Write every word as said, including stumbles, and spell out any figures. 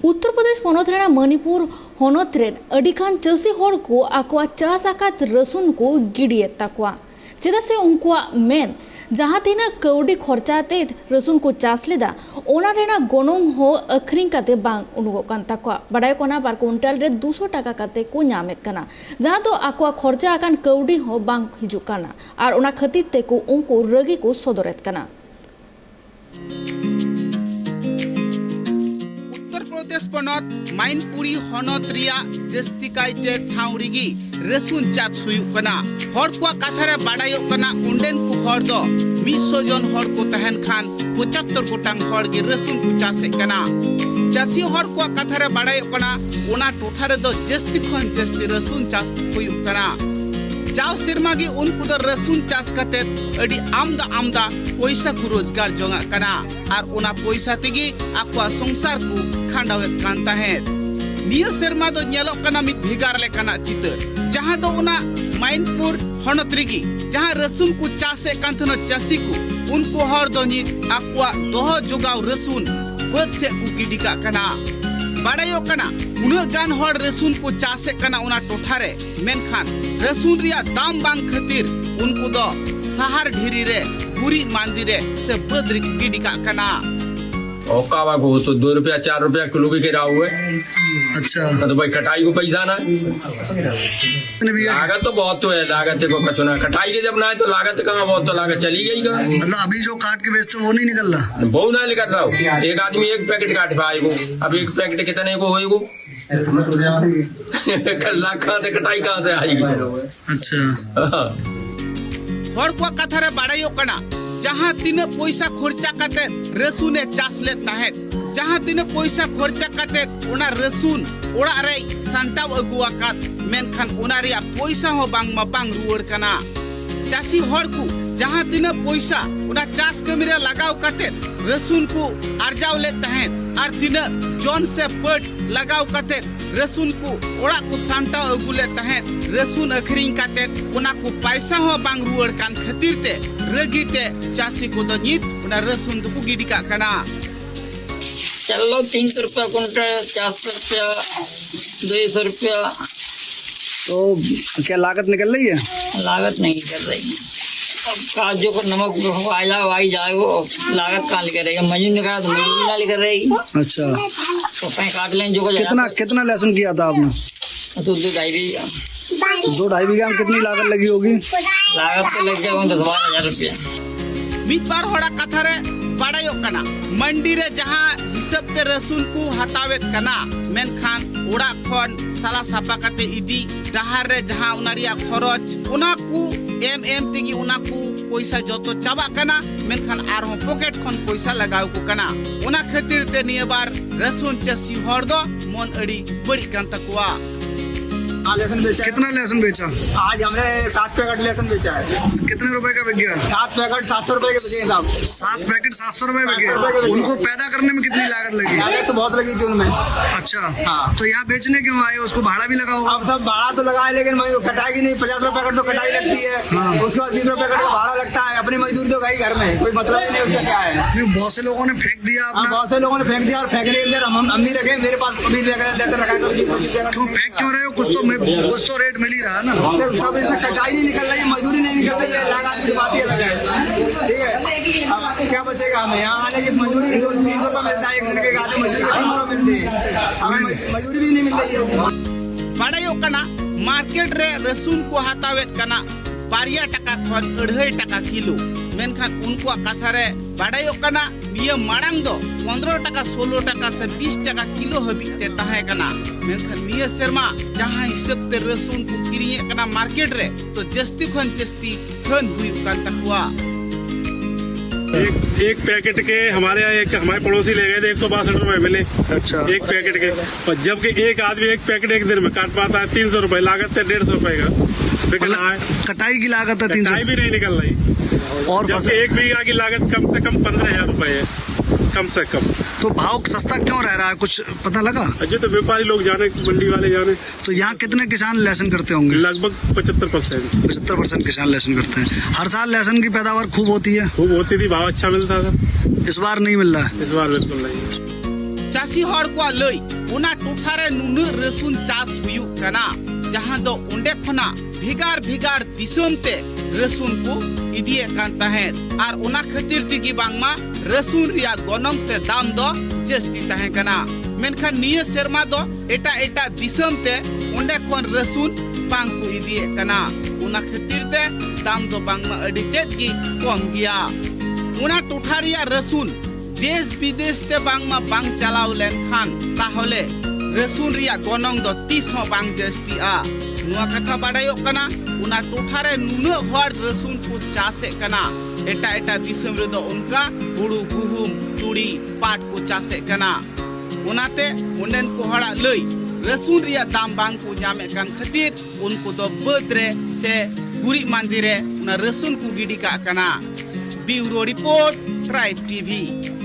ᱩᱛᱛᱚᱨ ᱯᱨᱚᱫᱮᱥ ᱯᱚᱱᱚᱛ ᱨᱮᱱᱟᱜ ᱢᱚᱱᱤᱯᱩᱨ ᱦᱚᱱᱚᱛ ᱨᱮᱱ ᱟᱹᱰᱤ ᱜᱟᱱ ᱪᱟᱹᱥᱤ ᱦᱚᱲ ᱠᱚ ᱟᱠᱚᱣᱟᱜ ᱪᱟᱥ ᱟᱠᱟᱫ ᱨᱟᱹᱥᱩᱱ ᱠᱚ ᱜᱤᱰᱤᱭᱮᱫ ᱛᱟᱠᱚᱣᱟ, ᱪᱮᱫᱟᱜ ᱥᱮ ᱩᱱᱠᱩᱣᱟᱜ ᱢᱮᱱ, ᱡᱟᱦᱟᱸ ᱛᱤᱱᱟᱹᱜ ᱠᱟᱹᱣᱰᱤ ᱠᱷᱚᱨᱪᱟ ᱟᱛᱮ ᱨᱟᱹᱥᱩᱱ ᱠᱚ ᱪᱟᱥ ᱞᱮᱫᱟ, ᱚᱱᱟ ᱨᱮᱱᱟᱜ ᱜᱚᱱᱚᱝ ᱦᱚᱸ ᱟᱹᱠᱷᱨᱤᱧ ᱠᱟᱛᱮ ᱵᱟᱝ ᱩᱰᱩᱠᱚᱜ ᱠᱟᱱ ᱛᱟᱠᱚᱣᱟ᱾ ᱵᱟᱰᱟᱭᱚᱜ ᱠᱟᱱᱟ, ᱵᱟᱨ ᱠᱩᱭᱱᱴᱟᱞ ᱨᱮ ᱫᱩᱥᱚ ᱴᱟᱠᱟ ᱠᱟᱛᱮ ᱠᱚ ᱧᱟᱢᱮᱫ ᱠᱟᱱᱟ, ᱡᱟᱦᱟᱸ ᱫᱚ ᱟᱠᱚᱣᱟᱜ ᱠᱷᱚᱨᱪᱟ ᱟᱠᱟᱱ ᱠᱟᱹᱣᱰᱤ ᱦᱚᱸ ᱵᱟᱝ ᱦᱤᱡᱩᱜ ᱠᱟᱱᱟ ᱟᱨ ᱚᱱᱟ ᱠᱷᱟᱹᱛᱤᱨ ᱛᱮᱠᱚ ᱩᱱᱠᱩ ᱨᱟᱹᱜᱤ ᱠᱚ ᱥᱚᱫᱚᱨᱮᱫ ᱠᱟᱱᱟ᱾ ᱩᱛᱛᱚᱨ ᱯᱨᱚᱫᱮᱥ ᱯᱚᱱᱚᱛ ᱢᱟᱭᱤᱱᱯᱩᱨᱤ ᱦᱚᱱᱚᱛ ᱨᱮᱭᱟᱜ ᱡᱟᱹᱥᱛᱤ ᱠᱟᱭᱛᱮ ᱴᱷᱟᱶ ᱨᱮᱜᱮ ᱨᱟᱹᱥᱩᱱ ᱪᱟᱥ ᱦᱩᱭᱩᱜ ᱠᱟᱱᱟ᱾ ᱦᱚᱲ ᱠᱚᱣᱟᱜ ᱠᱟᱛᱷᱟ ᱨᱮ ᱵᱟᱰᱟᱭᱚᱜ ᱠᱟᱱᱟ, ᱚᱸᱰᱮᱱ ᱠᱚ ᱦᱚᱲ ᱫᱚ ᱢᱤᱫᱥᱚ ᱡᱚᱱ ᱦᱚᱲ ᱠᱚ ᱛᱟᱦᱮᱱ ᱠᱷᱟᱱ, ᱯᱚᱸᱪᱟᱛᱛᱚᱨ ᱜᱚᱴᱟᱝ ᱦᱚᱲ ᱜᱮ ᱨᱟᱹᱥᱩᱱ ᱠᱚ ᱪᱟᱥᱮᱫ ᱠᱟᱱᱟ᱾ ᱪᱟᱹᱥᱤ ᱦᱚᱲ ᱠᱚᱣᱟᱜ ᱠᱟᱛᱷᱟ ᱨᱮ ᱵᱟᱰᱟᱭᱚᱜ ᱠᱟᱱᱟ, ᱚᱱᱟ ᱴᱚᱴᱷᱟ ᱨᱮᱫᱚ ᱡᱟᱹᱥᱛᱤ ᱠᱷᱚᱱ ᱡᱟᱹᱥᱛᱤ ᱨᱟᱹᱥᱩᱱ ᱪᱟᱥ ᱦᱩᱭᱩᱜ ᱠᱟᱱᱟ᱾ ᱡᱟᱣ ᱥᱮᱨᱢᱟ ᱜᱮ ᱩᱱᱠᱩ ᱫᱚ ᱨᱟᱹᱥᱩᱱ ᱪᱟᱥ ᱠᱟᱛᱮ ᱟᱹᱰᱤ ᱟᱢᱫᱟ ᱟᱢᱫᱟ ᱯᱚᱭᱥᱟ ᱠᱚ ᱨᱳᱡᱽᱜᱟᱨ ᱡᱚᱝᱟᱜ ᱠᱟᱱᱟ ᱟᱨ ᱚᱱᱟ ᱯᱚᱭᱥᱟ ᱛᱮᱜᱮ ᱟᱠᱚᱣᱟᱜ ᱥᱚᱝᱥᱟᱨ ᱠᱚ ᱠᱷᱟᱸᱰᱟᱣᱮᱫ ᱠᱟᱱ ᱛᱟᱦᱮᱸᱫ᱾ ᱱᱤᱭᱟᱹ ᱥᱮᱨᱢᱟ ᱫᱚ ᱧᱮᱞᱚᱜ ᱠᱟᱱᱟ ᱢᱤᱫ ᱵᱷᱮᱜᱟᱨ ᱞᱮᱠᱟᱱᱟᱜ ᱪᱤᱛᱟᱹᱨ, ᱡᱟᱦᱟᱸ ᱫᱚ ᱚᱱᱟ ᱢᱟᱭᱤᱱᱯᱩᱨ ᱦᱚᱱᱚᱛ ᱨᱮᱜᱮ ᱡᱟᱦᱟᱸ ᱨᱟᱹᱥᱩᱱ ᱠᱚ ᱪᱟᱥᱮᱫ ᱠᱟᱱ ᱛᱟᱦᱮᱱᱟ ᱪᱟᱹᱥᱤ ᱠᱚ, ᱩᱱᱠᱩ ᱦᱚᱲ ᱫᱚ ᱱᱤᱛ ᱟᱠᱚᱣᱟᱜ ᱫᱚᱦᱚ ᱡᱚᱜᱟᱣ ᱨᱟᱹᱥᱩᱱ ᱵᱟᱹᱫᱽ ᱥᱮᱫ ᱠᱚ ᱜᱤᱰᱤ ᱠᱟᱜ ᱠᱟᱱᱟ᱾ ᱵᱟᱲᱟᱭᱚᱜ ᱠᱟᱱᱟ, ᱩᱱᱟᱹᱜ ᱜᱟᱱ ᱦᱚᱲ ᱨᱟᱹᱥᱩᱱ ᱠᱚ ᱪᱟᱥᱮᱫ ᱠᱟᱱᱟ ᱚᱱᱟ ᱴᱚᱴᱷᱟ ᱨᱮ, ᱢᱮᱱᱠᱷᱟᱱ ᱨᱟᱹᱥᱩᱱ ᱨᱮᱭᱟᱜ ᱫᱟᱢ ᱵᱟᱝ ᱠᱷᱟᱹᱛᱤᱨ ᱩᱱᱠᱩ ᱫᱚ ᱥᱟᱦᱟᱨ ᱰᱷᱤᱨᱤ ᱨᱮ, ᱜᱩᱨᱤᱡ ᱢᱟᱸᱫᱤ ᱨᱮ ᱥᱮ ᱵᱟᱹᱫᱽ ᱨᱮᱠᱚ ᱜᱤᱰᱤ ᱠᱟᱜ ᱠᱟᱱᱟ᱾ और का बाबू, वो तो दो रुपया चार रुपया किलो बिक रहा हुआ है। अच्छा। तो भाई कटाई को पैसा ना है। नहीं भैया। लागत तो बहुत तो है, लागत को कुछ ना, कटाई के जब ना है तो लागत कहाँ, बहुत तो लागत चली गई कहाँ। मतलब अभी जो काट के बेचते वो नहीं निकल रहा? वो ना निकल रहा हो, एक आदमी एक पैकेट काट पाएगो, अब एक पैकेट कितने को होएगो? लाख कहाँ से कटाई, कहाँ से आएगी? अच्छा। हाँ। ᱦᱚᱲ ᱠᱚᱣᱟᱜ ᱠᱟᱛᱷᱟ ᱨᱮ ᱵᱟᱲᱟᱭᱚᱜ ᱠᱟᱱᱟ, ᱡᱟᱦᱟᱸ ᱛᱤᱱᱟᱹᱜ ᱯᱚᱭᱥᱟ ᱠᱷᱚᱨᱪᱟ ᱠᱟᱛᱮ ᱨᱟᱹᱥᱩᱱ ᱮ ᱪᱟᱥ ᱞᱮᱫ ᱛᱟᱦᱮᱸᱫ, ᱡᱟᱦᱟᱸ ᱛᱤᱱᱟᱹᱜ ᱯᱚᱭᱥᱟ ᱠᱷᱚᱨᱪᱟ ᱠᱟᱛᱮ ᱚᱱᱟ ᱨᱟᱹᱥᱩᱱ ᱚᱲᱟᱜ ᱨᱮᱭ ᱥᱟᱢᱴᱟᱣ ᱟᱹᱜᱩ ᱟᱠᱟᱫ, ᱢᱮᱱᱠᱷᱟᱱ ᱚᱱᱟ ᱨᱮᱭᱟᱜ ᱯᱚᱭᱥᱟ ᱦᱚᱸ ᱵᱟᱝᱢᱟ ᱵᱟᱝ ᱨᱩᱣᱟᱹᱲ ᱠᱟᱱᱟ᱾ ᱪᱟᱹᱥᱤ ᱦᱚᱲ ᱠᱚ ᱡᱟᱦᱟᱸ ᱛᱤᱱᱟᱹᱜ ᱯᱚᱭᱥᱟ ᱚᱱᱟ ᱪᱟᱥ ᱠᱟᱹᱢᱤ ᱨᱮ ᱞᱟᱜᱟᱣ ᱠᱟᱛᱮ ᱨᱟᱹᱥᱩᱱ ᱠᱚ ᱟᱨᱡᱟᱣ ᱞᱮᱫ ᱛᱟᱦᱮᱸᱫ ᱟᱨ ᱛᱤᱱᱟᱹᱜ ᱡᱚᱱ ᱥᱮ ᱯᱟᱹᱴ ᱞᱟᱜᱟᱣ ᱠᱟᱛᱮ ᱨᱟᱹᱥᱩᱱ ᱠᱚ ᱚᱲᱟᱜ ᱠᱚ ᱥᱟᱢᱴᱟᱣ ᱟᱹᱜᱩ ᱞᱮᱫ ᱛᱟᱦᱮᱸᱫ, ᱨᱟᱹᱥᱩᱱ ᱟᱹᱠᱷᱨᱤᱧ ᱠᱟᱛᱮ ᱚᱱᱟ ᱠᱚ ᱯᱟᱭᱥᱟ ᱦᱚᱸ ᱵᱟᱝ ᱨᱩᱣᱟᱹᱲ ᱠᱟᱱ ᱠᱷᱟᱹᱛᱤᱨ ᱛᱮ ᱨᱟᱹᱜᱤ ᱛᱮ ᱪᱟᱹᱥᱤ ᱠᱚᱫᱚ ᱱᱤᱛ ᱚᱱᱟ ᱨᱟᱹᱥᱩᱱ ᱫᱚᱠᱚ ᱜᱤᱰᱤ ᱠᱟᱜ ᱠᱟᱱᱟ᱾ चलो, तीन सौ रुपया कुंटल, चार सौ रुपया, दो सौ रुपया। तो क्या लागत निकल रही है? लागत नहीं निकल रही। अब काजू को नमक जो हो, आया, आई जाए, वो लागत कहाँ निकल रहेगा? मजदूर निकाला तो मजदूरी ना निकल रहेगी। अच्छा। तो कहीं काट लें जो को कितना, कितना लहसुन किया था आपने? तो दो ढाई बीघा। दो ढाई बीघा में कितनी लागत लगी होगी? लागत तो लग जाएगा दस बारह हजार रुपया। ᱢᱤᱫ ᱵᱟᱨ ᱦᱚᱲᱟᱜ ᱠᱟᱛᱷᱟ ᱨᱮ ᱵᱟᱲᱟᱭᱚᱜ ᱠᱟᱱᱟ, ᱢᱟᱱᱰᱤ ᱨᱮ ᱡᱟᱦᱟᱸ ᱦᱤᱥᱟᱹᱵ ᱛᱮ ᱨᱟᱹᱥᱩᱱ ᱠᱚ ᱦᱟᱛᱟᱣᱮᱫ ᱠᱟᱱᱟ, ᱢᱮᱱᱠᱷᱟᱱ ᱚᱲᱟᱜ ᱠᱷᱚᱱ ᱥᱟᱞᱟ ᱥᱟᱯᱷᱟ ᱠᱟᱛᱮ ᱤᱫᱤ, ᱰᱟᱦᱟᱨ ᱨᱮ ᱡᱟᱦᱟᱸ ᱚᱱᱟ ᱨᱮᱭᱟᱜ ᱠᱷᱚᱨᱚᱪ, ᱚᱱᱟ ᱠᱚ ᱮᱢ ᱮᱢ ᱛᱮᱜᱮ ᱚᱱᱟ ᱠᱚ ᱯᱚᱭᱥᱟ ᱡᱚᱛᱚ ᱪᱟᱵᱟᱜ ᱠᱟᱱᱟ, ᱢᱮᱱᱠᱷᱟᱱ ᱟᱨᱦᱚᱸ ᱯᱚᱠᱮᱴ ᱠᱷᱚᱱ ᱯᱚᱭᱥᱟ ᱞᱟᱜᱟᱣ ᱠᱚ ᱠᱟᱱᱟ᱾ ᱚᱱᱟ ᱠᱷᱟᱹᱛᱤᱨ ᱛᱮ ᱱᱤᱭᱟᱹ ᱵᱟᱨ ᱨᱟᱹᱥᱩᱱ ᱪᱟᱹᱥᱤ ᱦᱚᱲ ᱫᱚ ᱢᱚᱱ ᱟᱹᱰᱤ ᱵᱟᱹᱲᱤᱡ ᱠᱟᱱ ᱛᱟᱠᱚᱣᱟ᱾ हाँ, लहसुन बेचा है। कितना लहसुन बेचा? आज हमने सात पैकेट लहसुन बेचा है। कितने रुपए का बिक गया? सात पैकेट सात सौ रुपए के बिके हैं साहब। सात पैकेट सात सौ रुपए बिके? सात सौ रुपए के बिके। उनको पैदा करने में कितनी लागत लगी? लागत तो बहुत लगी थी उनमें। अच्छा। हाँ। तो यहाँ बेचने क्यों आए? उसको भाड़ा भी लगा होगा? अब सब भाड़ा तो लगा है, लेकिन वही कटाई की नहीं, पचास रुपए पैकेट तो कटाई लगती है। हाँ। उसके बाद बीस रुपए पैकेट का भाड़ा लगता है, अपनी मजदूरी तो गई घर में, कोई मतलब ही नहीं उसका क्या है। नहीं, बहुत से लोगों ने फेंक दिया हाँ, अपना। बहुत से लोगों ने फेंक दिया और फेंकने के लिए हम, हम नहीं रखे। मेरे पास अभी लहसुन रखा है, तो बीस पच्चीस पैकेट। क्यों फेंक क्यों रहे हो? कुछ तो मैं, कुछ तो रेट मिल ही रहा ना। तो सब इसमें कटाई नहीं निकल रही है, मजदूरी नहीं निकल रही है, लागत की तो बात ही अलग है। ठीक है, अब क्या बचेगा हमें? यहाँ आने की मजदूरी दो तीन सौ रुपये मिलता है, एक दिन के आदमी मजदूरी का तीन सौ रुपये मिलती है, हमें मज-, मजदूरी भी नहीं मिल रही है। ᱵᱟᱲᱟᱭᱚᱜ ᱠᱟᱱᱟ, ᱢᱟᱨᱠᱮᱴ ᱨᱮ ᱨᱟᱹᱥᱩᱱ ᱠᱚ ᱦᱟᱛᱟᱣᱮᱫ ᱠᱟᱱᱟ ᱵᱟᱨᱭᱟ ᱴᱟᱠᱟ ᱠᱷᱚᱱ ᱟᱹᱲᱦᱟᱹᱭ ᱴᱟᱠᱟ ᱠᱤᱞᱳ᱾ ᱢᱮᱱᱠᱷᱟᱱ ᱩᱱᱠᱩᱣᱟᱜ ᱠᱟᱛᱷᱟ ᱨᱮ ᱵᱟᱰᱟᱭᱚᱜ ᱠᱟᱱᱟ, ᱱᱤᱭᱟᱹ ᱢᱟᱲᱟᱝ ᱫᱚ ᱯᱚᱱᱫᱽᱨᱚ ᱴᱟᱠᱟ, ᱥᱳᱞᱳ ᱴᱟᱠᱟ ᱥᱮ ᱵᱤᱥ ᱴᱟᱠᱟ ᱠᱤᱞᱳ ᱦᱟᱹᱵᱤᱡ ᱛᱮ ᱛᱟᱦᱮᱸ ᱠᱟᱱᱟ᱾ ᱢᱮᱱᱠᱷᱟᱱ ᱱᱤᱭᱟᱹ ᱥᱮᱨᱢᱟ ᱡᱟᱦᱟᱸ ᱦᱤᱥᱟᱹᱵ ᱛᱮ ᱨᱟᱹᱥᱩᱱ ᱠᱚ ᱠᱤᱨᱤᱧᱮᱫ ᱠᱟᱱᱟ ᱢᱟᱨᱠᱮᱴ ᱨᱮ, ᱛᱚ ᱡᱟᱹᱥᱛᱤ ᱠᱷᱚᱱ ᱡᱟᱹᱥᱛᱤ ᱦᱟᱹᱱ ᱦᱩᱭᱩᱜ ᱠᱟᱱ ᱛᱟᱠᱚᱣᱟ᱾ एक, एक पैकेट के हमारे यहाँ एक हमारे पड़ोसी ले गए थे एक सौ बासठ रुपए मिले। अच्छा। एक पैकेट के। और जबकि एक आदमी एक पैकेट एक दिन में काट पाता है तीन सौ रुपए, लागत है डेढ़ सौ रुपए का। बिक मतलब, रहा है। कटाई की लागत है तीन सौ। कटाई भी नहीं निकल रही। और जबकि फसल एक बीघा की लागत कम से कम पन्द्रह हजार रुपए है, कम से कम। तो भाव सस्ता क्यों रह रहा है, कुछ पता लगा? अजय, तो व्यापारी लोग जाने, मंडी वाले जाने। तो यहाँ कितने किसान लहसुन करते होंगे? लगभग पचहत्तर परसेंट। पचहत्तर परसेंट किसान लहसुन करते हैं। हर साल लहसुन की पैदावार खूब होती है? खूब होती थी, भाव अच्छा मिलता था। इस बार नहीं मिल रहा है? इस बार बिल्कुल नहीं। ᱪᱟᱹᱥᱤ ᱦᱚᱲ ᱠᱚᱣᱟᱜ ᱞᱟᱹᱭ, ᱚᱱᱟ ᱴᱚᱴᱷᱟ ᱨᱮ ᱱᱩᱱᱟᱹᱜ ᱨᱟᱹᱥᱩᱱ ᱪᱟᱥ ᱦᱩᱭᱩᱜ ᱠᱟᱱᱟ, ᱡᱟᱦᱟᱸ ᱫᱚ ᱚᱸᱰᱮ ᱠᱷᱚᱱᱟᱜ ᱵᱷᱮᱜᱟᱨ ᱵᱷᱮᱜᱟᱨ ᱫᱤᱥᱚᱢ ᱛᱮ ᱨᱟᱹᱥᱩᱱ ᱠᱚ ᱤᱫᱤᱭᱮᱫ ᱠᱟᱱ ᱛᱟᱦᱮᱸᱫ᱾ ᱟᱨ ᱚᱱᱟ ᱠᱷᱟᱹᱛᱤᱨ ᱛᱮᱜᱮ ᱵᱟᱝᱢᱟ ᱨᱟᱹᱥᱩᱱ ᱨᱮᱭᱟᱜ ᱜᱚᱱᱚᱝ ᱥᱮ ᱫᱟᱢ ᱫᱚ ᱡᱟᱹᱥᱛᱤ ᱛᱟᱦᱮᱸ ᱠᱟᱱᱟ᱾ ᱢᱮᱱᱠᱷᱟᱱ ᱱᱤᱭᱟᱹ ᱥᱮᱨᱢᱟ ᱫᱚ ᱮᱴᱟᱜ ᱮᱴᱟᱜ ᱫᱤᱥᱚᱢ ᱛᱮ ᱚᱸᱰᱮ ᱠᱷᱚᱱ ᱨᱟᱹᱥᱩᱱ ᱵᱟᱝ ᱠᱚ ᱤᱫᱤᱭᱮᱫ ᱠᱟᱱᱟ᱾ ᱚᱱᱟ ᱠᱷᱟᱹᱛᱤᱨ ᱛᱮ ᱫᱟᱢ ᱫᱚ ᱵᱟᱝᱢᱟ ᱟᱹᱰᱤ ᱛᱮᱫ ᱜᱮ ᱠᱚᱢ ᱜᱮᱭᱟ᱾ ᱚᱱᱟ ᱴᱚᱴᱷᱟ ᱨᱮᱭᱟᱜ ᱨᱟᱹᱥᱩᱱ ᱫᱮᱥ ᱵᱤᱫᱮᱥ ᱛᱮ ᱵᱟᱝᱢᱟ ᱵᱟᱝ ᱪᱟᱞᱟᱣ ᱞᱮᱱᱠᱷᱟᱱ, ᱛᱟᱦᱚᱞᱮ ᱨᱟᱹᱥᱩᱱ ᱨᱮᱭᱟᱜ ᱜᱚᱱᱚᱝ ᱫᱚ ᱛᱤᱥ ᱦᱚᱸ ᱵᱟᱝ ᱡᱟᱹᱥᱛᱤᱜᱼᱟ᱾ ᱱᱚᱣᱟ ᱠᱟᱛᱷᱟ ᱵᱟᱰᱟᱭᱚᱜ ᱠᱟᱱᱟ, ᱚᱱᱟ ᱴᱚᱴᱷᱟ ᱨᱮ ᱱᱩᱱᱟᱹᱜ ᱦᱚᱲ ᱨᱟᱹᱥᱩᱱ ᱠᱚ ᱪᱟᱥᱮᱫ ᱠᱟᱱᱟ᱾ ᱮᱴᱟᱜ ᱮᱴᱟᱜ ᱫᱤᱥᱚᱢ ᱨᱮᱫᱚ ᱚᱱᱠᱟ ᱦᱩᱲᱩ, ᱜᱩᱦᱩᱢ, ᱛᱩᱲᱤ, ᱯᱟᱴ ᱠᱚ ᱪᱟᱥᱮᱫ ᱠᱟᱱᱟ᱾ ᱚᱱᱟᱛᱮ ᱚᱸᱰᱮᱱ ᱠᱚ ᱦᱚᱲᱟᱜ ᱞᱟᱹᱭ, ᱨᱟᱹᱥᱩᱱ ᱨᱮᱭᱟᱜ ᱫᱟᱢ ᱵᱟᱝ ᱠᱚ ᱧᱟᱢᱮᱫ ᱠᱟᱱ ᱠᱷᱟᱹᱛᱤᱨ ᱩᱱᱠᱩ ᱫᱚ ᱵᱟᱹᱫᱽ ᱨᱮ ᱥᱮ ᱜᱩᱨᱤᱡ ᱢᱟᱸᱫᱮ ᱨᱮ ᱚᱱᱟ ᱨᱟᱹᱥᱩᱱ ᱠᱚ ᱜᱤᱰᱤ ᱠᱟᱜ ᱠᱟᱱᱟ᱾ ᱵᱤᱭᱩᱨᱳ ᱨᱤᱯᱳᱨᱴ, ᱴᱨᱟᱭᱤᱵᱽ ᱴᱤᱵᱷᱤ᱾